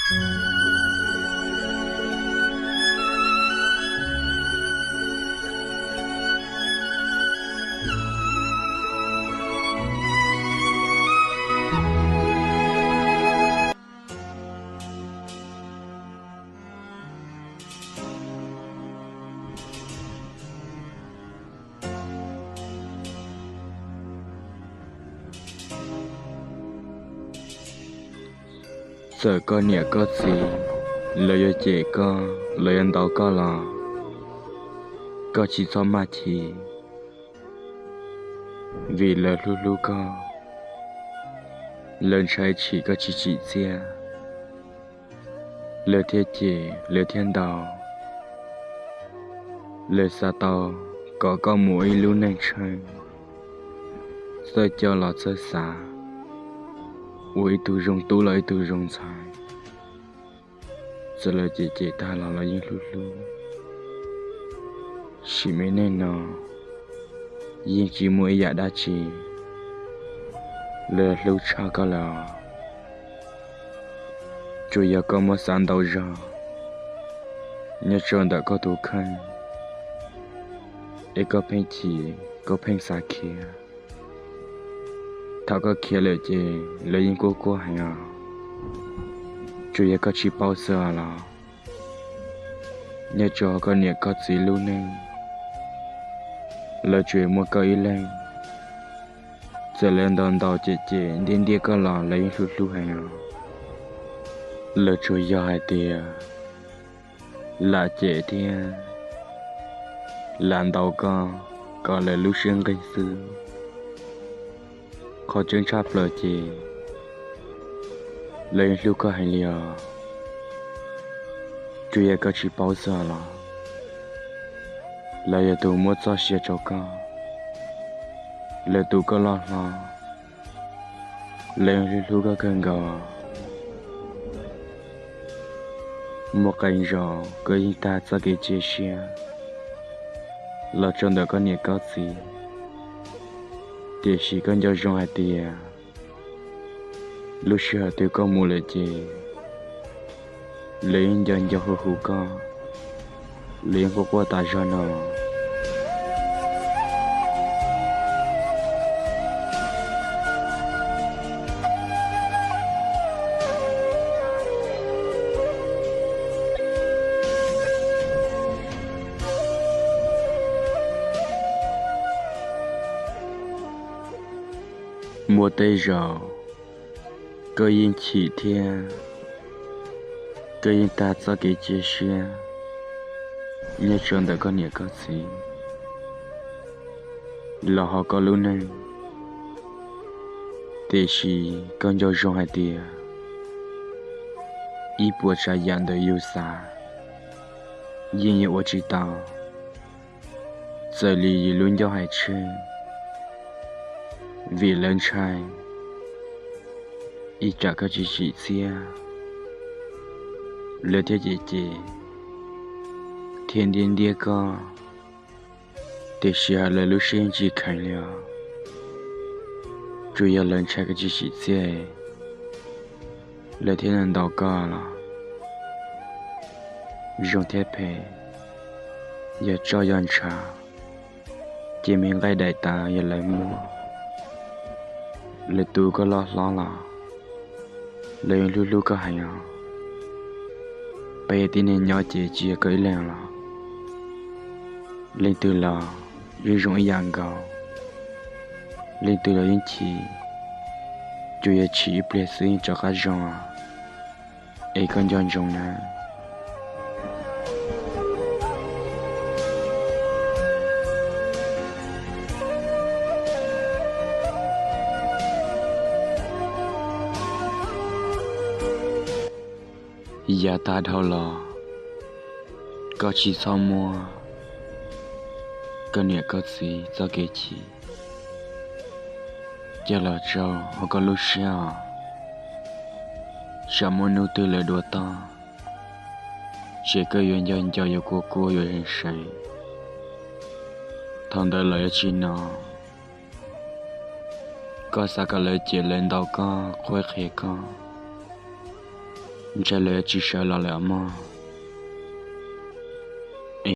Txawm koj niam koj txiv lawv yuav cem koj, lawv yuav ntaus koj los koj tsis txhob maj chim, vim lawv hlub hlub koj, lawv ntshai tshim koj tsis tsim txiaj, lawv thiaj cem, lawv thiaj ntaus. Lawv xav tau kom koj mus ua ib lub neej tsheej, txawj coj los txawj xav, ua ib tug zoo tub los ib tug zoo ntxhais. Txawm lawv cem cem tag los lawv yeej hlub hlub. Sim me neej no yeej tsis muaj ib yam dab tsi lawv hlub tshaj koj lawm os. Tsuas yog koj muab xav ntau zog nyob rau ntawm koj tus kheej, es koj pheej chim, koj pheej xav khiav. Thaum koj khiav lawm ces lawv yeej quaj quaj heev os. Tsuas yog koj tsis paub xwb os los. Nyob rau koj niam koj txiv lub neej, lawv tsuas muaj koj ib leeg. Txawm lawv ntaus ntaus cem cem ntiab ntiab koj los lawv yeej hlub hlub heev os. Lawv tsuas yog hais tias lam cem thiab lam ntaus koj kom lawv lub siab nqig xwb. Qhov tseeb tshaj plaws ces lawv yeej hlub koj heev li os. Tsuas yog koj tsis paub xwb los. Lawv yog tus muab txoj sia rau koj, lawv tu koj loj hlob, lawv yeej hlub hlub koj kawg nkaus. Muaj qee zaus koj yeej tag txoj kev cia siab los rau ntawm koj niam koj txiv, tiam sis koj nco zoo hais tias lub sij hawm twg koj mus lawm ces lawv yeej nco nco hu hu koj, lawv yeej quaj quaj tas zog no. Muaj tej zaum koj yeej chim thiab koj yeej tag txoj kev cia siab nyob rau ntawm koj niam koj txiv los hauv koj lub neej, tiam sis koj nco zoo hais tias ib puas tsav yam ntawm yus xav yeej yuav ua tsis tau. Txawm li yus lub ncauj hais tseg, vim lawv ntshai ib tsam koj tsis tsim txiaj, lawv thiaj cem cem thiab ntiab ntiab koj, tiam sis lawv lub siab yeej tsis kheev li os. Tsuas yog lawv ntshai koj tsis tsim txiaj, lawv thiaj ntaus koj los. Zoo thiab phem, yog roj yog ntshav, ces me nqaij daim taw yog lawv muab, lawv tu koj loj hlob los lawv yeej hlub hlub koj heev os. Peb yog tib neeg nyob ces tsis yog koj ib leeg los, leej twg los yeej zoo ib yam nkaus, leej twg los yeej chim, tsuas yog chim ib pliag xwb yeej rov qab zoo os. Es koj nco ntsoov na. Yav tag dhau los, koj tsis txhob muab koj niam koj txiv txoj kev chim coj los rau hauv koj lub siab os. Tsam muaj hnub twg lawv dua toj, ces koj yuav nco nco yuav kua kua yuav zeem seev. Thaum ntawd lawv yuav tsis hnov koj xav kom lawv cem lawv ntaus koj qhuab qhia koj. Ntshe lawv yuav tsis sawv los lawm os mog.